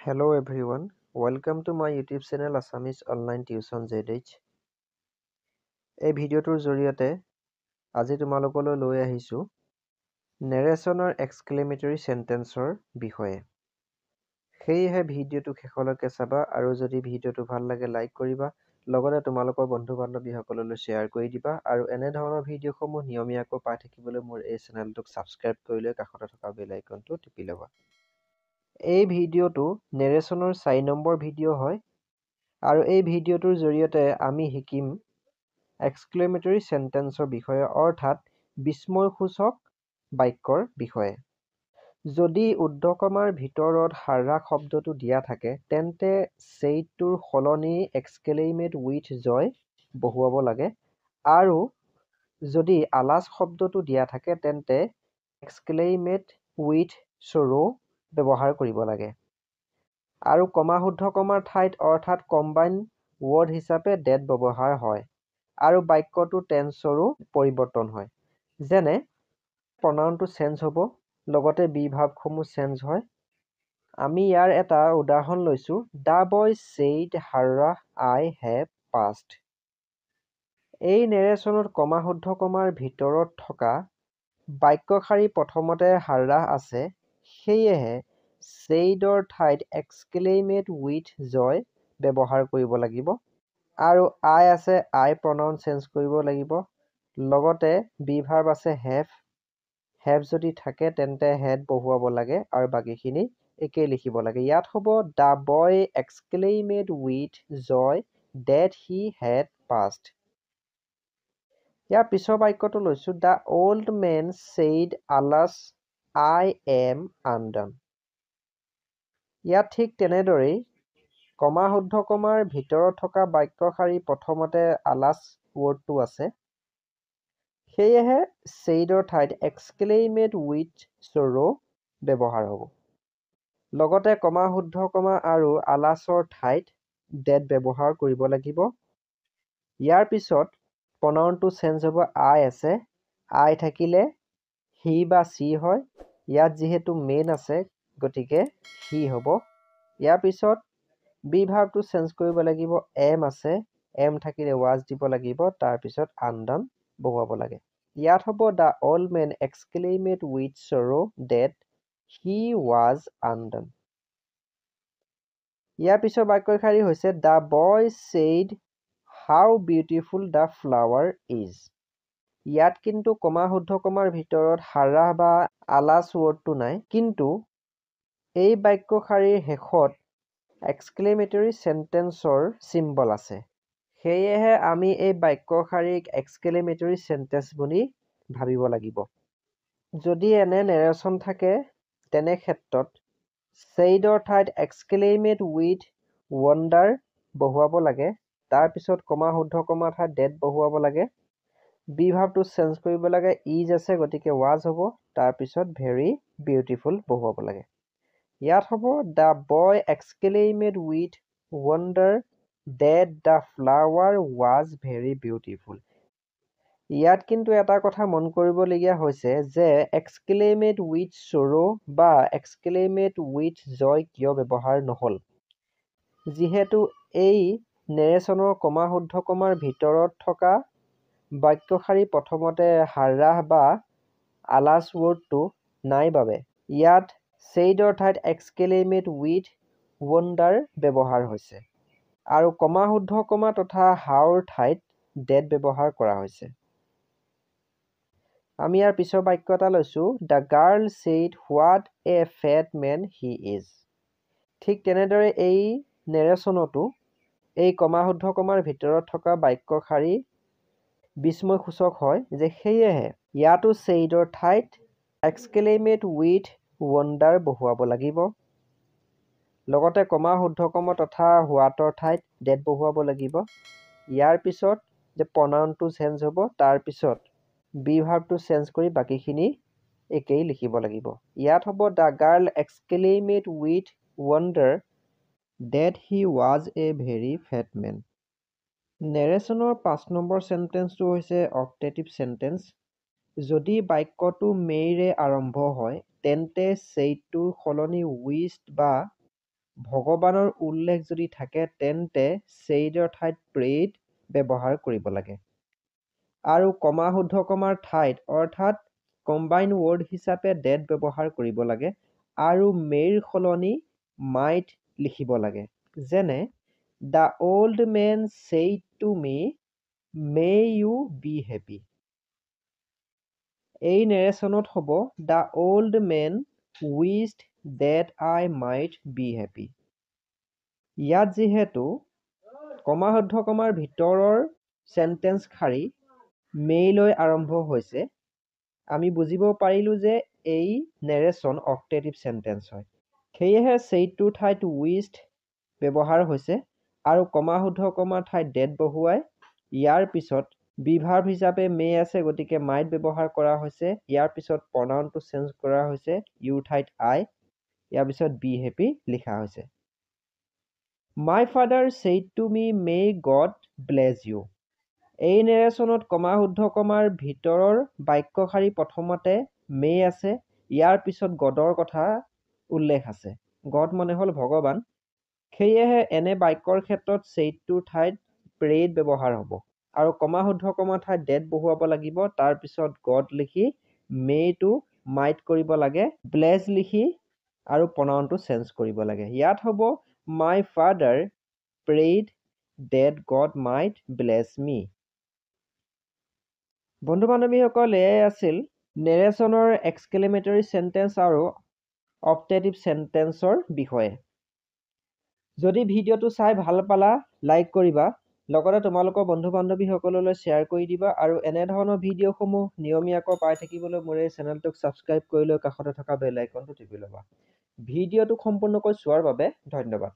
Hello everyone, welcome to my YouTube channel Assamese Online Tuition ZH। এই ভিডিঅ'টোৰ জৰিয়তে আজি তোমালোকলৈ লৈ আহিছোঁ নেৰেশ্যনৰ এক্সক্লেমেটৰী চেণ্টেন্সৰ বিষয়ে। সেয়েহে ভিডিঅ'টো শেষলৈকে চাবা আৰু যদি ভিডিঅ'টো ভাল লাগে লাইক কৰিবা, লগতে তোমালোকৰ বন্ধু বান্ধৱীসকললৈ শ্বেয়াৰ কৰি দিবা আৰু এনেধৰণৰ ভিডিঅ'সমূহ নিয়মীয়াকৈ পাই থাকিবলৈ মোৰ এই চেনেলটোক ছাবস্ক্ৰাইব কৰি লৈ কাষতে থকা বেল আইকনটো টিপি ল'বা। এই ভিডিঅ'টো নেৰেশ্যনৰ 4 নম্বৰ ভিডিঅ' হয় আৰু এই ভিডিঅ'টোৰ জৰিয়তে আমি শিকিম এক্সক্লেমেটৰী চেণ্টেন্সৰ বিষয়ে, অৰ্থাৎ বিস্ময়সূচক বাক্যৰ বিষয়ে। যদি ঊৰ্ধ্বকমাৰ ভিতৰত হাৰ্ৰা শব্দটো দিয়া থাকে, তেন্তে ছেইডটোৰ সলনি এক্সক্লেইমেট উইথ জয় বহুৱাব লাগে আৰু যদি আলাছ শব্দটো দিয়া থাকে তেন্তে এক্সক্লেইমেট উইথ চ'ৰ' ব্যৱহাৰ কৰিব লাগে আৰু কমা শুদ্ধ কমাৰ ঠাইত অৰ্থাৎ কম্বাইন ৱৰ্ড হিচাপে ডেট ব্যৱহাৰ হয় আৰু বাক্যটো টেন্সৰো পৰিৱৰ্তন হয়। যেনে প্ৰনাউনটো চেঞ্জ হ'ব, লগতে বি ভাৰ্বসমূহ চেঞ্জ হয়। আমি ইয়াৰ এটা উদাহৰণ লৈছোঁ, The boy said hurrah, I have passed। এই নেৰেশ্যনত কমা শুদ্ধ কমাৰ ভিতৰত থকা বাক্যশাৰী প্ৰথমতে হাৰ্ৰাহ আছে, সেয়েহে ছেইডৰ ঠাইত এক্সক্লেইমেট উইথ জয় ব্যৱহাৰ কৰিব লাগিব আৰু আই আছে, আই প্ৰনাউন চেঞ্জ কৰিব লাগিব, লগতে বি ভাৰ্ব আছে have, have যদি থাকে তেন্তে হেড বহুৱাব লাগে আৰু বাকীখিনি একেই লিখিব লাগে। ইয়াত হ'ব The boy exclaimed with joy that he had passed। ইয়াৰ পিছৰ বাক্যটো লৈছোঁ, The old man said alas, I am undone। ইয়াত ঠিক তেনেদৰেই কমা শুদ্ধ কমাৰ ভিতৰত থকা বাক্যশাৰী প্ৰথমতে আলাছ ৱৰ্ডটো আছে, সেয়েহে ছেইডৰ ঠাইত এক্সক্লেইমেট উইথ চ'ৰ' ব্যৱহাৰ হ'ব, লগতে কমা শুদ্ধ কমা আৰু আলাছৰ ঠাইত ডেট ব্যৱহাৰ কৰিব লাগিব। ইয়াৰ পিছত প্ৰনাউনটো চেঞ্জ হ'ব, আই আছে, আই থাকিলে হি বা চি হয়, ইয়াত যিহেতু মেন আছে গতিকে হি হ'ব। ইয়াৰ পিছত বি ভাৰ্বটো চেঞ্জ কৰিব লাগিব, এম আছে, এম থাকিলে ৱাজ দিব লাগিব, তাৰপিছত আনডন বহুৱাব লাগে। ইয়াত হ'ব The old man exclaimed with sorrow that he was undone। ইয়াৰ পিছৰ বাক্যশাৰী হৈছে The boy said how beautiful the flower is। ইয়াত কিন্তু কমা শুদ্ধ কমাৰ ভিতৰত হাৰ্ৰাহ বা আলাছ ৱৰ্ডটো নাই, কিন্তু এই বাক্যশাৰীৰ শেষত এক্সক্লেমেটৰী চেণ্টেন্সৰ চিম্বল আছে, সেয়েহে আমি এই বাক্যশাৰীক এক্সক্লেমেটৰী চেণ্টেন্স বুলি ভাবিব লাগিব। যদি এনে নেৰেশ্যন থাকে তেনে ক্ষেত্ৰত ছেইডৰ ঠাইত এক্সক্লেইমেট উইথ ৱণ্ডাৰ বহুৱাব লাগে, তাৰপিছত কমা শুদ্ধ কমা ঠাইত ডেট বহুৱাব লাগে, বি ভাৰ্বটো চেঞ্জ কৰিব লাগে, is আছে গতিকে ৱাজ হ'ব, তাৰপিছত ভেৰি বিউটিফুল বহুৱাব লাগে। ইয়াত হ'ব The boy exclaimed with wonder that the flower was very beautiful। ইয়াত কিন্তু এটা কথা মন কৰিবলগীয়া হৈছে যে এক্সক্লেইমেট উইথ চ'ৰ' বা এক্সক্লেইমেট উইথ জয় কিয় ব্যৱহাৰ নহ'ল, যিহেতু এই নেৰেশ্যনৰ কমা শুদ্ধ কমাৰ ভিতৰত থকা বাক্যশাৰী প্ৰথমতে হাৰ্ৰাহ বা আলাছ ৱৰ্ডটো নাই বাবে ইয়াত ছেইডৰ ঠাইত এক্সক্লেইমেট উইথ ৱণ্ডাৰ ব্যৱহাৰ হৈছে আৰু কমা শুদ্ধ কমা তথা হাউৰ ঠাইত ডেট ব্যৱহাৰ কৰা হৈছে। আমি ইয়াৰ পিছৰ বাক্য এটা লৈছোঁ, The girl said what a fat man he is। ঠিক তেনেদৰে এই নেৰেশ্যনতো এই কমা শুদ্ধ কমাৰ ভিতৰত থকা বাক্যশাৰী বিস্ময়সূচক হয় যে সেয়েহে ইয়াতো ছেইডৰ ঠাইত এক্সক্লেইমেট উইথ ৱণ্ডাৰ বহুৱাব লাগিব, লগতে কমা শুদ্ধ কমা তথা হোৱাটৰ ঠাইত ডেট বহুৱাব লাগিব। ইয়াৰ পিছত যে প্ৰনাউনটো চেঞ্জ হ'ব, তাৰপিছত বি ভাৰ্বটো চেঞ্জ কৰি বাকীখিনি একেই লিখিব লাগিব। ইয়াত হ'ব The girl exclaimed with wonder that he was a very fat man। নেৰেশ্যনৰ 5 number চেণ্টেন্সটো হৈছে অপটেটিভ চেণ্টেন্স। যদি বাক্যটো মেইৰে আৰম্ভ হয় তেন্তে ছেইডটোৰ সলনি উইছড বা ভগৱানৰ উল্লেখ যদি থাকে তেন্তে ছেইডৰ ঠাইত প্ৰেইড ব্যৱহাৰ কৰিব লাগে আৰু কমা শুদ্ধ কমাৰ ঠাইত অৰ্থাৎ কম্বাইন ৱৰ্ড হিচাপে ডেট ব্যৱহাৰ কৰিব লাগে আৰু মেইৰ সলনি মাইট লিখিব লাগে। যেনে the old man said to me may you be happy. এই নেৰেশ্যনত হ'ব the old man wished that I might be happy. ইয়াত যিহেতু কমা শুদ্ধ কমাৰ ভিতৰৰ চেণ্টেঞ্চ শাৰী মেইলৈ আৰম্ভ হৈছে, আমি বুজিব পাৰিলোঁ যে এই নেৰেশ্যন অপটেটিভ চেণ্টেঞ্চ হয়। সেয়েহে ছেইডটোৰ ঠাইত উইছড ব্যৱহাৰ হৈছে আৰু কমা শুদ্ধ কমাৰ ঠাইত ডেট বহুৱাই ইয়াৰ পিছত বি ভাৰ্ব হিচাপে মে আছে, গতিকে মাইট ব্যৱহাৰ কৰা হৈছে। ইয়াৰ পিছত প্ৰনাউনটো চেঞ্জ কৰা হৈছে, ইউৰ ঠাইত আই, ইয়াৰ পিছত বি হেপী লিখা হৈছে। My father said to me may God bless you. এই নেৰেশ্যনত কমা শুদ্ধ কমাৰ ভিতৰৰ বাক্যশাৰী প্ৰথমতে মে আছে, ইয়াৰ পিছত গডৰ কথা উল্লেখ আছে। গড মানে হ'ল ভগৱান। সেয়েহে এনে বাক্যৰ ক্ষেত্ৰত ছেইডটোৰ ঠাইত প্ৰেইড ব্যৱহাৰ হ'ব আৰু কমা শুদ্ধ কমা ঠাইত ডেট বহুৱাব লাগিব। তাৰপিছত গড লিখি মেইটো মাইট কৰিব লাগে, ব্লেছ লিখি আৰু প্ৰনাউনটো চেঞ্জ কৰিব লাগে। ইয়াত হ'ব my father prayed that God might bless me. বন্ধু বান্ধৱীসকল, এয়াই আছিল নেৰেশ্যনৰ এক্সক্লেমেটৰী চেণ্টেঞ্চ আৰু অপটেটিভ চেণ্টেঞ্চৰ বিষয়ে। যদি ভিডিঅ'টো চাই ভাল পালা লাইক কৰিবা, লগতে তোমালোকৰ বন্ধু বান্ধৱীসকললৈ শ্বেয়াৰ কৰি দিবা আৰু এনেধৰণৰ ভিডিঅ'সমূহ নিয়মীয়াকৈ পাই থাকিবলৈ মোৰ এই চেনেলটোক ছাবস্ক্ৰাইব কৰি লৈ কাষতে থকা বেল আইকনটো টিপি ল'বা। ভিডিঅ'টো সম্পূৰ্ণকৈ চোৱাৰ বাবে ধন্যবাদ।